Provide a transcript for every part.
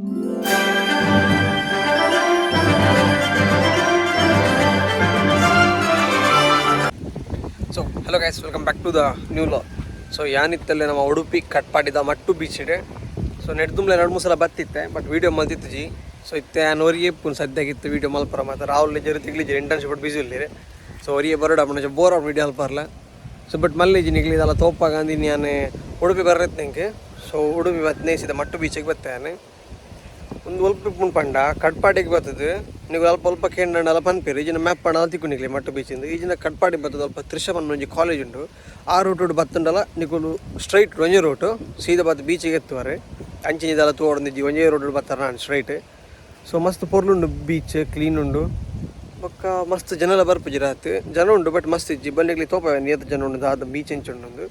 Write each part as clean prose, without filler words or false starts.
So hello guys, welcome back to the new vlog. So ಯಾನಿತ್ತಲ್ಲೇ ನಮ್ಮ Udupi ಕಟ್ಪಾಡಿದ Mattu beach ಇದೆ. ಸೊ ನೆಟ್ ದುಂಬ್ಲೆ ಎರಡು ಮೂರು ಸಲ ಬತ್ತಿತ್ತೆ, ಬಟ್ ವೀಡಿಯೋ ಮಲ್ತಿತ್ತು. ಸೊ ಇತ್ತೆ ಯಾನ್ ಒರಿಯೇ ಪುನ್ ಸದ್ಯಗಿತ್ತು ವೀಡಿಯೋ ಮಲ್ಪರ ಮಾತ್ರ. ರಾಹುಲ್ ಜರು ತಿಗ್ಲಿಜಿ, ಇಂಟರ್ನ್ಶಿಪ್ ಬಿಸಿ ಇಲ್ಲಿರೆ. ಸೊ ಒರಿಯೇ ಬರೋಡ ಅಪ್ಪನ ಬೋರ್ ಆಫ್ ವೀಡಿಯೋ ಅಲ್ಪರ್ಲ. ಸೊ ಬಟ್ ಮಲ್ಲಿಜಿ ನಿಗ್ಲಿ ಇದೆಲ್ಲ ತೋಪಾಗ ಅಂದಿನಿ. ಯಾನೆ ಉಡುಪಿ ಬರತ್ತೆ ನಿಂಗೆ. ಸೊ ಉಡುಪಿ ಬತ್ತನೇಸಿದ ಮಟ್ಟು ಬೀಚಿಗೆ ಬತ್ತೆ. ಒಂದು ಒಲ್ಪ ಇಪ್ಪುಂಡು ಪಂಡ ಕಟ್ಪಾಡಿಗೆ ಬರ್ತದೆ. ನೀವು ಅಲ್ಪ ಅಲ್ಪ ಕೇಂದ್ರ ಪನ್ಪೇರು ಈಜಿನ ಮ್ಯಾಪ್ ಪಂಡ ತಿಕ್ಕು ಮಟ್ಟು ಬೀಚಿಂದ. ಈಜಿನ ಕಟ್ಪಾಡಿ ಬರ್ತದೆ. ಅಲ್ಪ ತ್ರಿಶ ಪನ್ನ ಒಂಜಿ ಕಾಲೇಜ್ ಉಂಟು. ಆ ರೂಟ್ ಬತ್ತುಂಡಲ ನಿಕುಲು ಸ್ಟ್ರೈಟ್ ಒಂಜಿ ರೂಟ್ ಸೀದಾ ಬತ್ತು ಬೀಚಿಗೆ ಎತ್ತುವಾರೆ. ಅಂಚಿನ ಇದೆಲ್ಲ ತೋಡೊಂದಿಜ್ಜಿ, ಒಂಜೇ ರೋಡ್ ಬತ್ತಾರೆ ನಾನು ಸ್ಟ್ರೈಟ್. ಸೊ ಮಸ್ತ್ ಪೊರ್ಲುಂಡು, ಬೀಚ್ ಕ್ಲೀನ್ ಉಂಡು. ಬೊಕ್ಕ ಮಸ್ತ್ ಜನಲ ಬರ್ಪುಜಿ ರಾತ್. ಜನ ಉಂಡು ಬಟ್ ಮಸ್ತ್ ಇಜ್ಜಿ. ಬನ್ನಿಗ್ಲಿ ತೋಪ ಏತ್ ಜನ ಉಂಡು, ದಾದ ಬೀಚ್ ಎಂಚ ಉಂಡು.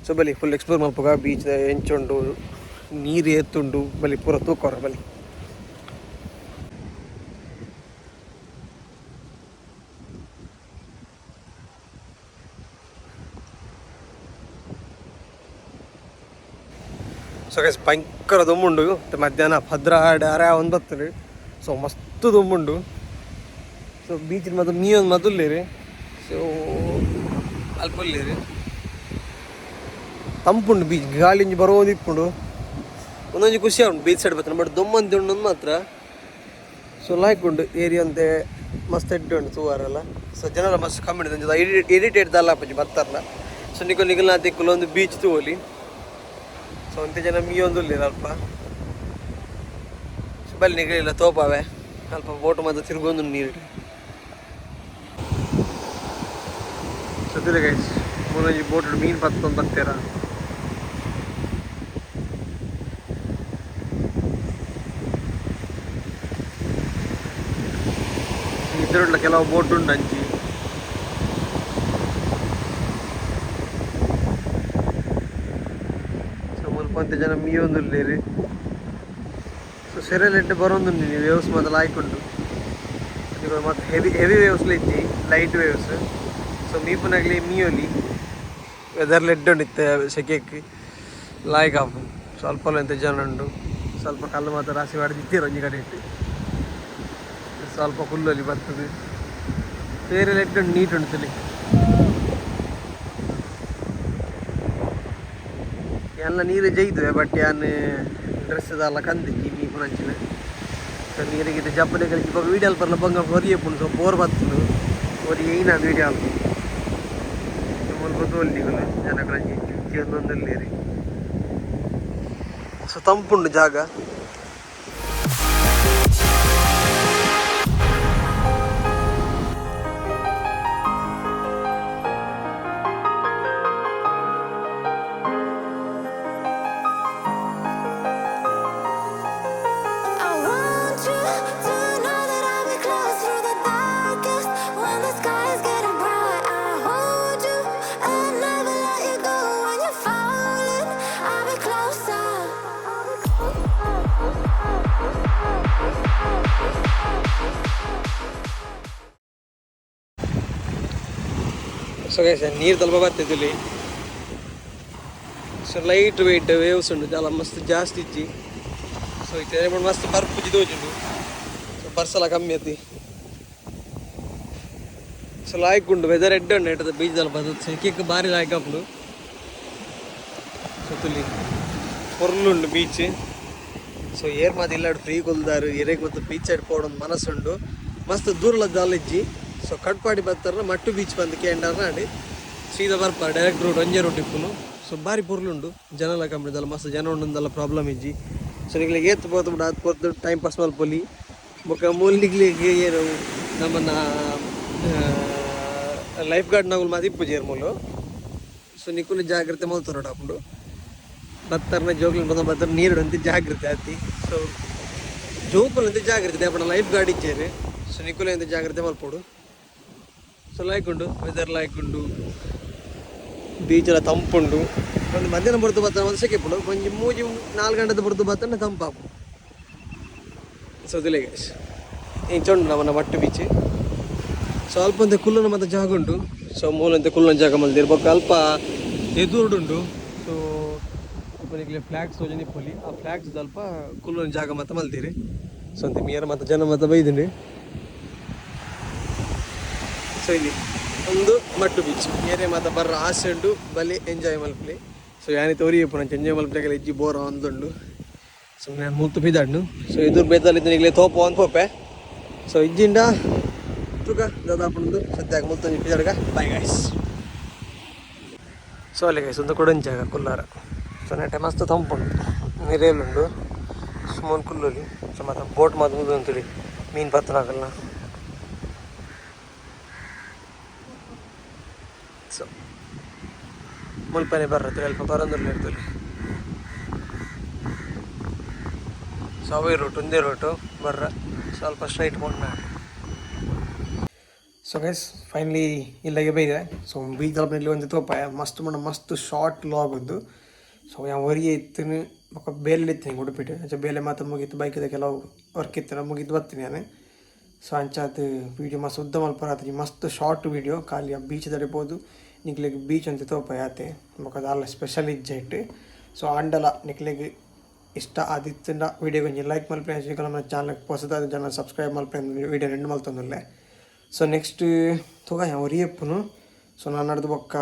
ಸೊ ಬಲಿ ಫುಲ್ ಎಕ್ಸ್ಪ್ಲೋರ್ ಮಲ್ಪುಗ. ಬೀಚ್ ಎಂಚ ಉಂಡು, ನೀರು ಏತುಂಡು, ಬಲಿ ಪೂರ ತೂಕೋರ ಬಲಿ. ಸೊ ಗೈಸ್, ಭಯಂಕರ ದೊಮ್ಮುಂಡು. ಮತ್ತೆ ಮಧ್ಯಾಹ್ನ 12 ಅರೆ ಒಂದು ಬರ್ತದೆ. ಸೊ ಮಸ್ತ್ ದೊಮ್ಮುಂಡು. ಸೊ ಬೀಚ್ ಮತ್ತೆ ಮೀಯೊಂದು ಮದುಲ್ಲೇರಿ. ಸೊ ಅಲ್ಪ ಉಲ್ಲೇರಿ, ತಂಪುಂಡು ಬೀಚ್, ಗಾಳಿ ಒಂಜಿ ಬರೋದು ಇಪ್ಪುಂಡು. ಒಂದೊಂಜಿ ಖುಷಿ ಉಂಟು ಬೀಚ್ ಸೈಡ್ ಬರ್ತಾನೆ, ಬಟ್ ದೊಮ್ಮಂತಿ ಉಂಡು ಮಾತ್ರ. ಸೊ ಲಾಯ್ಕ್ ಉಂಡು ಏರಿಯಾ ಅಂತೆ, ಮಸ್ತ್ ಎಡ್ಡೆ ಉಂಡು ತೂವಾರಲ್ಲ. ಸೊ ಜನರ ಮಸ್ತ್ ಕಮ್ಮಿ ಉಂಟು, ಇರಿಟೇಟ್ ದಾಲ ಆಪುಜಿ ಬತ್ತಾರಲ್ಲ. ಸೊ ನಿಕುಲು ನಿಕುಲು ತಿಕ್ಕುಲು ಒಂದು ಬೀಚ್ ತೂವೊಲಿ. ಸೊ ಒಂತೆ ಜನ ಮೀಯೊಂದು ಉಲ್ಲೆರ್ ಅಲ್ಪ. ಸೊ ಬಲ್ಲಿ ನಿಗಲಿಲ್ಲ ತೋಪಾವೆ. ಅಲ್ಪ ಬೋಟ್ ಮಾತ್ರ ತಿರುಗೊಂದು ನೀರು. ಸೊ ಗೈಸ್, ಮೂಲೊಂಜಿ ಬೋಟ್ ಮೀನು ಪತ್ತೊಂದು ಬರ್ತೀರಾ. ಇದ್ರೊಡ್ಲ ಕೆಲವು ಬೋಟ್ ಉಂಟು ಅಂಚಿ. ಸೊ ಮುಲ್ಪ ಒಂತೆ ಜನ ಮೀಯೊಂದುಲ್ಲೆರ್. ಸೊ ಸೆರೆಲೆಡ್ಡೆ ಬರೋಂದುಂಡು. ನೀವು ವೇವ್ಸ್ ಮಾತ ಲಾಯ್ಕುಂಡು. ಮತ್ತೆ ಹೆವಿ ಹೆವಿ ವೇವ್ಸ್ ಇಜ್ಜಿ, ಲೈಟ್ ವೇವ್ಸ್. ಸೊ ಮೀಪುನಗ್ಲಿ ಮೀಯೊಲಿ. ವೆದರ್ ಲೆಡ್ಡೆ ಉಂಡು ಇತ್ತೆ, ಸೆಕೆಕ್ ಲಾಯ್ಕ್ ಆಪುಂಡು. ಸ್ವಲ್ಪ ಎಂತ ಜನ ಉಂಡು. ಸ್ವಲ್ಪ ಕಲ್ಲು ಮಾತ್ರ ರಾಶಿ ಮಾಡಿ ಒಂಜಿ ಕಡೆ ಇಟ್ಟು ಸ್ವಲ್ಪ ಕುಲ್ಲೊಲಿ ಬರ್ತದೆ. ಬೇರೆ ಲೆಡ್ಡೆ ಉಂಟು, ನೀಟ್ ಉಂಟು ತುಲಿ. ಎಲ್ಲ ನೀರು ಜೈದುವೆ, ಬಟ್ ಯಾನ್ ಡ್ರೆಸ್ ದಾಲ ಕಂದಿಜ್ಜಿ ಮೀಪುನಂಚಿನ. ಸೊ ನೀರಿಗೆ ಜಪ್ಪನೆ ಕಲಿಚಿ ಬೊಕ ವೀಡಿಯೋ ಅಲ್ಪರ್ಲ ಬಂಗ ಹೊರಿಯಪ್ಪುಂಡು. ಸೊ ಬೋರ್ ಬತ್ತುಂಡು, ಒರಿ ಏಯ್ನ ವೀಡಿಯೋ ಅಲ್ಪ. ಮುಲ್ಪ ತೋಲಿ ನಿಕುಲು ಜನಕುಲು ಒಂದೊಂದುಲ್ಲೆರ್. ಸೊ ತಂಪುಂಡು ಜಾಗ. I want you to know that I'll be close through the darkest when the sky is getting bright. I hold you and never let you go when you're falling. I'll be closer. So guys, ನೀರು ತಲ್ಪ ಬರ್ತದೆ. ಸೊ light weight waves ಉಂಟು, చాలా ಮಸ್ತ್ ಜಾಸ್ತಿ ಇಜ್ಜಿ. ಸೊ ಇತ್ತೆ ಮಸ್ತ್ ಬರ್ಪುಜಿ ತೋಜುಂಡು. ಸೊ ಬರ್ಸಲ ಕಮ್ಮಿ ಅತಿ. ಸೊ ಲಾಯ್ಕ್ ಉಂಡು, ವೆದರ್ ಎಡ್ಡೆ ಉಂಡು. ಎಡ್ಡದ ಬೀಚ್ ದಲ್ಪ ಸೆಕೆಕ್ ಬಾರಿ ಲಾಯ್ಕ್ ಆಪುಂಡು. ಸೊ ತುಲಿ, ಪೊರ್ಲುಂಡು ಬೀಚ್. ಸೊ ಏರ್ ಮಾತ ಇಲ್ಲಾಡು ಫ್ರೀ ಕುಲ್ದಾರು, ಎರೆಗ್ ಮತ್ತು ಬೀಚ್ ಸೈಡ್ ಪೋಡೊಂದು ಮನಸ್ಸುಂಡು. ಮಸ್ತ್ ದೂರಲ ದಾಲ ಇಜ್ಜಿ. ಸೊ ಕಟ್ಪಾಡಿ ಬತ್ತಾರ ಮಟ್ಟು ಬೀಚ್ ಬಂದು ಕೇಂಡಾರ ನಾಡಿ ಸೀದಾ ಬರ್ಪಾರ. ಡೈರೆಕ್ಟ್ ರೂಟ್ ಒಂಜೇ ರೂಟ್ ಇಪ್ಪುನು. ಸೊ ಬಾರಿ ಪೊರ್ಲುಂಡು. ಜನಲ ಕಮ್ಮಿ, ಮಸ್ತ್ ಜನ ಉಂಡುಂದಲ್ಲ ಪ್ರಾಬ್ಲಮ್ ಇಜ್ಜಿ. ಸೊ ನಿಕ್ಲೆಗ್ ಏತ್ ಪೋತು ಬಿಡ ಆತ್ ಪೊರ್ತು ಟೈಮ್ ಪಾಸ್ ಮಲ್ಪೊಲಿ. ಬೊಕ್ಕ ಮೂಲು ನಿಕ್ಲೆಗ್ ಏನು ನಮ್ಮನ್ನ ಲೈಫ್ ಗಾರ್ಡ್ ನಗುಲು ಮಾತ ಇಪ್ಪುಜೆರ್ ಮೂಲು. ಸೊ ನಿಕುಲು ಜಾಗ್ರತೆ ಮಲ್ತೊನೊಡಾಪುಂಡು. ಬತ್ತರ್ನ ಜೋಕ್ಲು ಬಂದ ಬತ್ತರ ನೀರು ಅಂತ ಜಾಗ್ರತೆ ಆತಿ. ಸೊ ಜೋಕುಲು ಅಂತ ಜಾಗ್ರತೆ ಅಪ್ಪಣ, ಲೈಫ್ ಗಾರ್ಡ್ ಇಜ್ಜೆರ್. ಸೊ ನಿಕುಲು ಎಂತ ಜಾಗ್ರತೆ ಮಲ್ಪೊಡು. ಸೊ ಲಾಯ್ಕ್ ಉಂಡು, ವೆದರ್ ಲಾಯ್ಕ್ ಉಂಡು, ಬೀಚ್ ಎಲ್ಲ ತಂಪುಂಡು. ಒಂದು ಮಧ್ಯಾಹ್ನ ಬರ್ತು ಬತ್ತನ ಒಂದು ಸೆಕೆ ಇಪ್ಪುಂಡು. ಒಂಜಿ 3-4 ಗಂಟೆದ ಬರ್ತು ಬತ್ತನ ತಂಪಾಪು. ಸೊ ತುಲೆ ಗೈಸ್, ಇಂಚ ಉಂಡು ನಮ್ಮನ್ನ ಮಟ್ಟು ಬೀಚ್. ಸೊ ಅಲ್ಪ ಒಂತೆ ಕುಲ್ಲುನ ಮತ್ತೆ ಜಾಗ ಉಂಟು. ಸೊ ಮೂಲಂತೆ ಕುಲ್ಲುನ ಜಾಗ ಮಲ್ದಿರ್. ಬೊಕ್ಕ ಅಲ್ಪ ಎದುರುಡುಂಡು. ಸೊ ಅಲ್ಪ ನಿಕ್ಲೆ ಫ್ಲಾಗ್ಸ್ ತೋಜೊಂದು ಇಪ್ಪೊಲಿ. ಆ ಫ್ಲಾಗ್ಸ್ ದಲ್ಪ ಕುಲ್ಲುನ ಜಾಗ ಮಾತ ಮಲ್ತೀರಿ. ಸೊ ಅಂತೆ ಮೀರ ಮಾತ ಜನ ಮಾತ ಬೈದುಂಡು. ಸೊ ಇಲ್ಲಿ ಒಂದು ಮಟ್ಟು ಬೀಚ್ ಏರೆ ಮಾತ ಬರ್ರ ಆಸೆ ಉಂಡು, ಬಲಿ ಎಂಜಾಯ್ ಮಲ್ಪಲಿ. ಸೊ ಯಾನಿತ ಒರಿ ಇಪ್ಪು ಎಂಜಾಯ್ ಮಲ್ಪಲೆಗೆಲ್ಲ ಇಜ್ಜಿ, ಬೋರ್ ಒಂದುಂಡು. ಸೊ ನಾನು ಮುಲ್ತು ಪಿದಾಡ್ನು. ಸೊ ಎದುರು ಬೇತಲ್ಲಿ ನಿಗ್ಲೆ ತೋಪ ಒಂದು ಪೋಪೆ. ಸೊ ಇಜ್ಜಿಂಡ ತುಗ ದಾದಾಪುಂಡು. ಸದ್ಯಾಗ ಮುಲ್ತೊಂಜಿ ಪಿದಾಡ್ಗ. Bye guys. ಸೊ ಅಲ್ಲಿ ಗೈಸ್ ಒಂದು ಕೊಡಂಜಿ ಜಾಗ ಕುಲ್ಲಾರ. ಸೊ ನೆಟ್ಟೆ ಮಸ್ತ್ ತಂಪುಂಡು, ನಿರೇಲುಂಡು, ಸುಮ್ಮನೆ ಕುಲ್ಲೊಲಿ. ಸೊ ಮತ್ತೆ ಬೋಟ್ ಮಾತು ಅಂತೇಳಿ ಮೀನು ಪತ್ತನಾಗಲ್ಲ. ಸೊ ಮುಲ್ಪನೆ ಬರ್ರ ಅಲ್ಪ ಬರಂದುಲ್ಲ ಇರ್ತದೆ. ಸೊ ಅವೇ ರೂಟ್, ಒಂದೇ ರೂಟು ಬರ್ರ, ಸ್ವಲ್ಪ ಸ್ಟ್ರೈಟ್ ಪೋಂಡ. ಸೊ ಗೈಸ್, ಫೈನಲಿ ಇಲ್ಲಿಗೆ ಬೈದೆ. ಸೊ ಬೀಚ್ ಇಲ್ಲಿ ಒಂದು ತೋಪ ಮಸ್ತ್ ಮಣ ಮಸ್ತ್ ಶಾರ್ಟ್ ಲಾಗ್ ಒಂದು. ಸೊ ಯಾವ ಹೊರಿಗೆ ಇತ್ತಿನ ಬೊಕ್ಕ ಬೇಲೆ ಇತ್ತು ಉಡುಪಿಟ್ಟು. ಅಂಚ ಬೇಲೆ ಮಾತ್ರ ಮುಗೀತು, ಬೈಕಿದ ಕೆಲವು ವರ್ಕ್ ಇತ್ತು, ಮುಗಿದು ಬರ್ತೀನಿ ನಾನು. ಸೊ ಅಂಚಾತ್ ವೀಡಿಯೋ ಮಸ್ತ್ ಉದ್ದ ಮಲ್ಪರ ಮಸ್ತ್ ಶಾರ್ಟ್ ವೀಡಿಯೋ. ಖಾಲಿ ಆ ಬೀಚ್ ದಡಿಬೋದು ನಿಕ್ಲೆಗ್ ಬೀಚ್ ಅಂತ ತೋಪ ಯಾತೆ ಬೊಕ್ಕ ದಾಲ ಸ್ಪೆಷಲ್ ಇಜ್ಜೆ ಇಟ್ಟು. ಸೊ ಆಂಡಲ ನಿಕ್ಲೆಗ್ ಇಷ್ಟ ಆದಿತ್ತಂಡ ವೀಡಿಯೋ ಒಂಜಿ ಲೈಕ್ ಮಲ್ಪೆ. ನಮ್ಮ ಚಾನಲ್ ಹೊಸದಾದ ಜನ ಸಬ್ಸ್ಕ್ರೈಬ್ ಮಲ್ಪೆ. ವೀಡಿಯೋ ಎಂಡ್ ಮಲ್ತೊಂದುಲ್ಲೆ. ಸೊ ನೆಕ್ಸ್ಟ್ ತೂಕ ಒರಿಯಪ್ಪನು. ಸೊ ನಾನು ನಡ್ದು ಬೊಕ್ಕ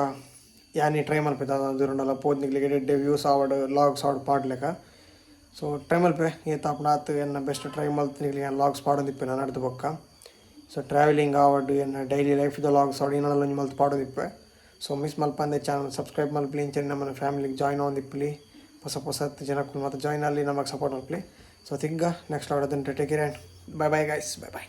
ಯಾನಿ ಟ್ರೈ ಮಲ್ಪೆ ದಾದ ಪೋದ್ ನಿಕ್ಲೆಗ್ ಎಡ್ಡೆ ವ್ಯೂಸ್ ಆವಡ್, ಲಾಗ್ಸ್ ಆವಡ್ ಪಾಡ್ಲೆಕ. ಸೊ ಟ್ರೈ ಮಲ್ಪೆ ಏತಾಪುಂಡು ಆತ್. ಎನ್ನ ಬೆಸ್ಟ್ ಟ್ರೈ ಮಲ್ತ್ ನಿಕ್ಲೆಗ್ ಲಾಗ್ಸ್ ಪಾಡೊಂದಿಪ್ಪೆ ನಾನು ನಡ್ದು ಬೊಕ್ಕ. ಸೊ ಟ್ರಾವೆಲಿಂಗ್ ಆವಡ್, ಎನ್ನ ಡೈಲಿ ಲೈಫ್ದ ಲಾಗ್ಸ್ ಆವಡ್, ಏನಾಲ ಒಂಜಿ ಮಲ್ತ್ ಪಾಡೊಂದಿಪ್ಪೆ. ಸೊ ಮಿಸ್ ಮಲ್ಪಂದೆ ಚಾನಲ್ ಸಬ್ಸ್ಕ್ರೈಬ್ ಮಲ್ಪಲಿ. ಇಂಚನೆ ನಮ್ಮನ ಫ್ಯಾಮಿಲಿಗೆ ಜಾಯ್ನ್ ಆವೊಂದಿಪ್ಪಲಿ. ಹೊಸ ಹೊಸ ಜನಕ್ಕೂ ಮತ್ತು ಜಾಯ್ನ್ ಅಲ್ಲಿ ನಮಗೆ ಸಪೋರ್ಟ್ ಮಲ್ಪಲಿ. ಸೊ ತಿಂಗ next ಆಡೋದನ್ನು. Take care and bye bye guys, bye bye.